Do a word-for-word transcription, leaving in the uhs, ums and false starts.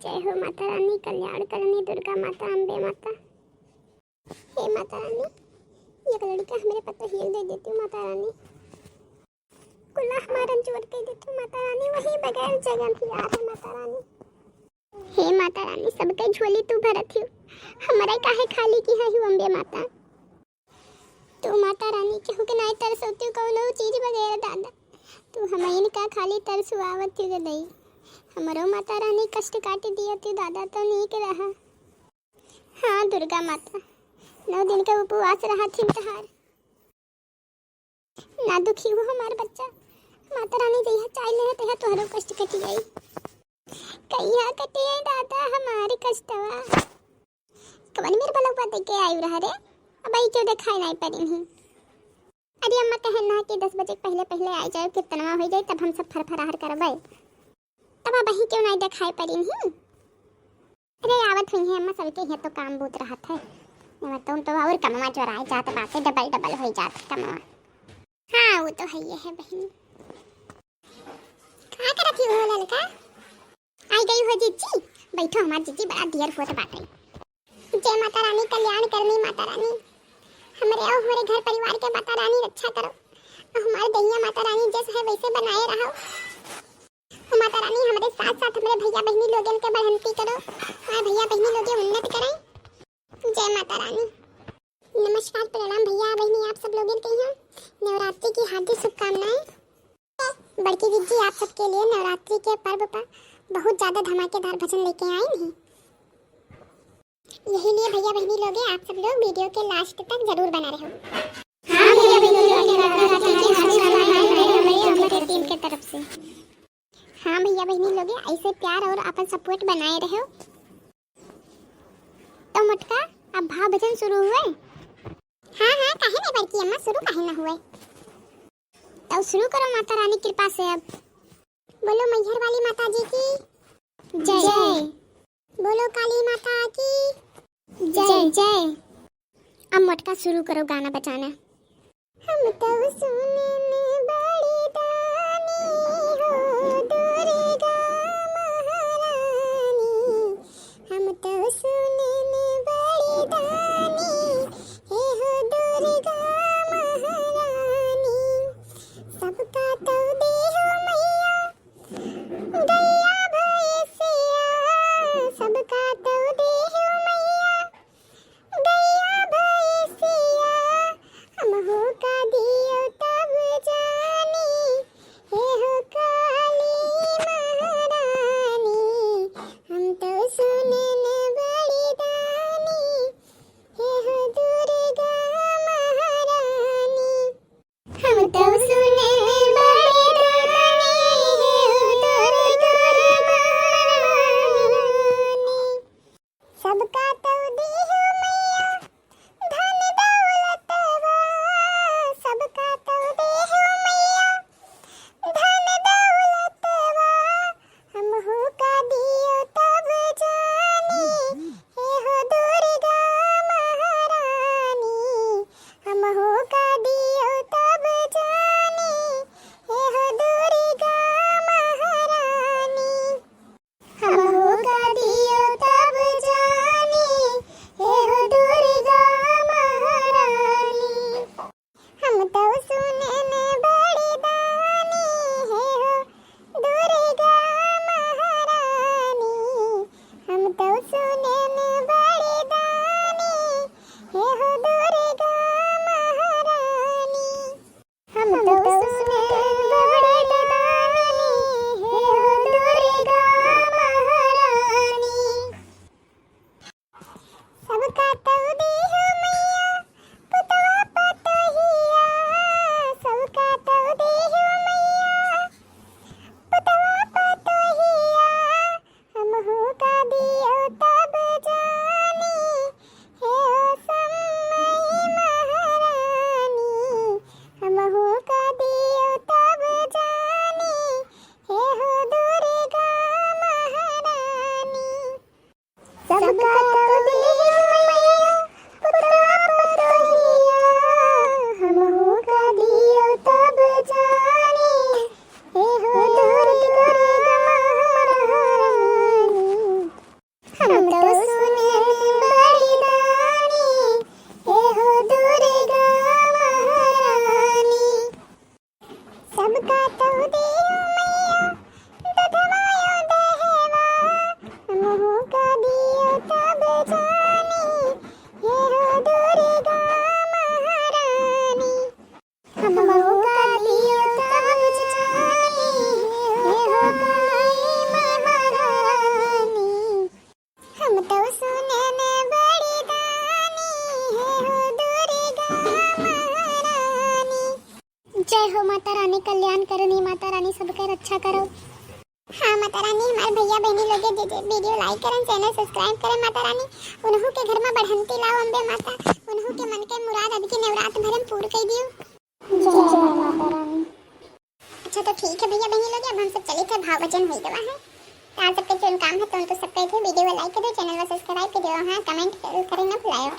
जय हो माता रानी, कल्याण करनी दुर्गा माता, अम्बे माता। हे माता रानी, एक लड़का हमरे पतोहिया के दे देतू माता रानी। कुल्ला हमार अंजोर कइ देतू माता रानी, वही बगैर जगह भी आ है माता रानी। हे माता रानी, सबके झोली तू भरत हियो, हमरे काहे खाली किहा हियो अम्बे माता। तू माता रानी केहू के नाई तरसोतू कौनो चीज बगैर दादा, तू हमइन का खाली तरसुआवत हियो ग दई। हमरो माता रानी कष्ट काट दिया तू दादा तो नीक रहा। हाँ दुर्गा माता, नौ दिन के उपवास रहा थिन तहार। ना दुखी हो हमार बच्चा, माता रानी जइहा चाह ले तइहा तोहरो कष्ट कटि जाई। कहिया कटे दादा हमार कष्टवा। कवन मेर बलौवा दे के आयु रहा रे, अबही क्यों देखाई नाई परिन ही। अरे अम्मा कहन ना कि दस बजे के पहिले पहिले आइ जाए, कीर्तनवा होइ जाए तब हम सब फरफराहर करबे। तब अबही क्यों नाई देखाई परिन ही। अरे आवत हुई है अम्मा, सबके हियाँ तो काम बहुत रहत है। एमा तो, तो और कमवा जोराए जात बाटे, डबल डबल होइ जात कमवा। हाँ वो तो है ये है बहिनी। का करत ही हो ललका? आई गई हो जिज्जी, बैठो हमार जिज्जी, बड़ा देर होत बाटे। जय माता रानी, कल्याण करनी माता रानी, हमरे और हमरे घर परिवार के माता रानी रक्षा करो, और हमार दहिया माता रानी जैसे है वैसे बनाए रहो। ओ माता रानी, हमरे साथ साथ हमरे भैया बहिनी लोगन के बढ़ंती करो, और भैया बहिनी लोगे उन्नत करें। जय माता रानी। नमस्कार, प्रणाम भैया बहिनी, आप सब लोगन के यहाँ नवरात्रि की हार्दिक शुभकामनाएं। बड़की जिज्जी आप सबके लिए नवरात्रि के पर्व पर बहुत ज्यादा धमाकेदार भजन लेके आई हैं। यही लिए भैया बहिनी लोगे आप सब लोग वीडियो के लास्ट तक जरूर बना रहे हो। हाँ भैया बहिनी लोगे, नवरात्रि की हार्दिक शुभकामनाएं हमारे टीम के तरफ से। हाँ भैया बहिनी लोगे, ऐसे प्यार और अपन सपोर्ट बनाए रहो। तो मोटका, अब भाव भजन शुरू हुए? हाँ हाँ, काहे नहीं बड़की अम्मा, शुरू काहे ना हुए? तो शुरू करो माता रानी कृपा से अब। बोलो मैहर वाली माता जी की जय। जय। बोलो काली माता की जय। जय। अब मोटका शुरू करो गाना बजाना। हम तो सुनेन बड़ी दानी हो दुर्गा महारानी, हम तो सुनेन बड़ी दानी, हे हो दुर्गा महारानी। सबका तो देहो मैया, गैया भैंसिया, सबका तो देहो मैया, गैया भैंसिया, हमहू का दियो तब जानी, हे हो काली महारानी, हम तो सुनेन बड़ी दानी, हे हो दुर्गा महारानी। हम तो सुनेन बड़ी दानी, हे हो दुर्गा महारानी। सबका तो देहो मैया, धन दौलतवा, सबका तो देहो मैया, धन दौलतवा, हमहू का दियो तब जानी, हे हो दुर्गा महारानी, हमहू का दियो तब जानी, हे हो दुर्गा महारानी। हमहू का दियो तब जानी, हे हो दुर्गा महारानी। हम तो सुनेन बड़ी दानी, हे हो दुर्गा महारानी। हम तो सुनेन बड़ी दानी, हे हो दुर्गा महारानी। हम तो सुनेन बड़ी दानी, हे हो दुर्गा महारानी। सबका तो देहो मैया, पुतवा पतोहिया, सबका तो देहो मैया, पुतवा पतोहिया, हमहू का दियो तब जानी, हे हो सम्मई महारानी, हमहू का दियो तब जानी, हे हो दुर्गा महारानी। सबका तो देहो मैया, पुतवा पतोहिया, हमहू का दियो तब जानी, हे हो दुर्गा महारानी। अच्छा करो। हाँ माता रानी, हमार भैया बहनी लोग जे जे video like करन, channel subscribe करन माता रानी, उनहू के घर में बढ़ंती लाओ अम्बे माता, उनहू के मन के मुराद अबकी नवरात भर में पूर कर दियो। जय माता रानी। अच्छा तो ठीक है भैया बहनी लोग, अब हम सब चली थे, भाव भजन होई गवा है। तो आप सबके जौन काम है तो, तो सब कही थे, video को like कर दो, channel को subscribe कर दो, हाँ comment जरूर करें ना भुलायो।